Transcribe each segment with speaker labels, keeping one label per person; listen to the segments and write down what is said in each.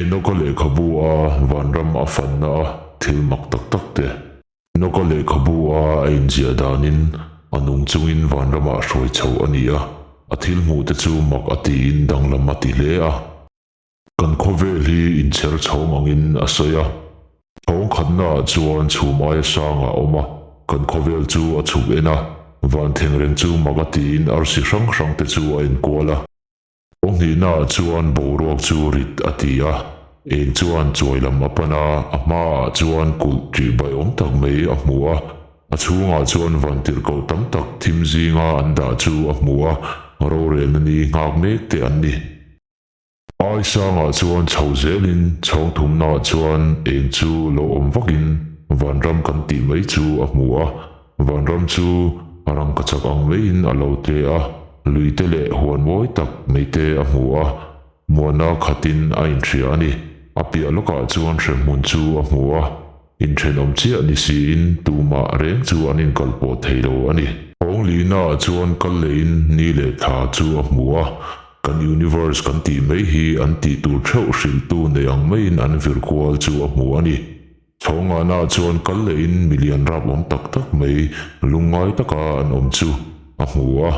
Speaker 1: Enoka lehkhabu a vanram a fanna a thil mak tak tak te. Enoka lehkhabu a a inziah danin a nung chungin vanramah hruai chho a ni a, a thil hmuh te chu mak a tiin danglam a ti hle a. Kan khawvel hi inchher chhawng angin a sawi a, chhawng khatnaah chuan chhum aia sang a awm a, kan khawvel chu a chhuk en a, van thengreng chu mak a tiin arsi hrang hrang te chu a enkual a. Kawnghnihnaah chuan boruak chu rit a ti a, eng chuan chuai lam a pan a, a hmaah chuan kulh ṭih baiawm tak mai a hmu a, a chhungah chuan vantirhkoh tam tak thim zinga an dah chu a hmu a, rorelna ni nghak mek te an ni. Ai sangah chuan chho zelin chhawng thumnaah chuan eng chu lo awm vakin vanram kan tih mai chu a hmu a, Vanram chu rangkachak ang maiin a lo tle a, luite leh huan mawi tak maite a hmu a, muana khatin a inhria a ni. A piah lawkah chuan hremhmun chu a hmu a, inthenawm chiah ni siin tumah reng chu an inkalpawh thei lo a ni. Hawnglihnaah chuan kal lehin ni leh thla chu a hmu a, kan universe kan tih mai hi an tih tur theuh hrilhtu nei ang maiin an vir kual chu a hmu a ni. Chhawngana chuan kal lehin milian rap awm tak tak mai lungngai taka an awm chu a hmu a.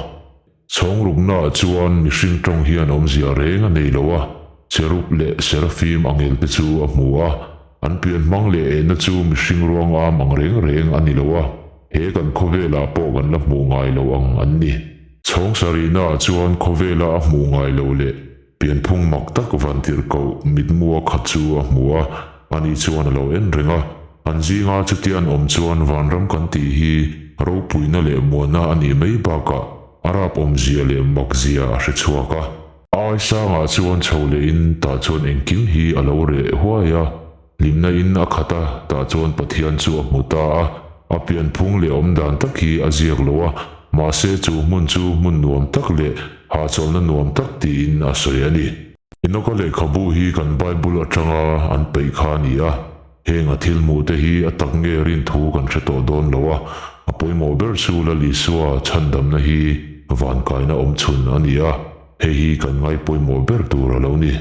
Speaker 1: Chhawngruknaah chuan mihring tawng hian awmzia reng a nei lo a, cherub leh serafim angel te chu a hmu a. An pian hmang leh ehna chu mihring ruang am ang reng reng a ni lo a, he kan khawvelah pawh kan la hmuh ngai lo ang an ni. Chhawng sarihnaah chuan khawvela a hmuh ngai lo leh Pianphung mak tak vantirhkoh mitmu a khat chu a hmu a, ani chuan a lo en reng a. An zinga chutia an awm chuan vanram kan tih hi ropuina leh muanna a nih mai bakah a rap awmzia leh makzia a hre chhuak a. Ai sangah chuan chho lehin tah chuan engkim hi a lo reh huai a. Hlimna in a khat a, tah chuan Pathian chu a hmu ta a, a pianphung leh awmdan tak hi a ziak lo a, mahse chu hmun chu hmun nuam tak leh hahchawlhna nuam tak tiin a sawi a ni. Enoka lehkhabu hi kan Bible atanga an peih kha a ni a, heng a thil hmuh te hi a tak nge rin thu kan hre tawh dawn lo a, a pawimawh ber chu Lal Isua chhandamna hi vankaina awmchhun a ni a, hei hi kan ngaipawimawh ber tur a lo ni.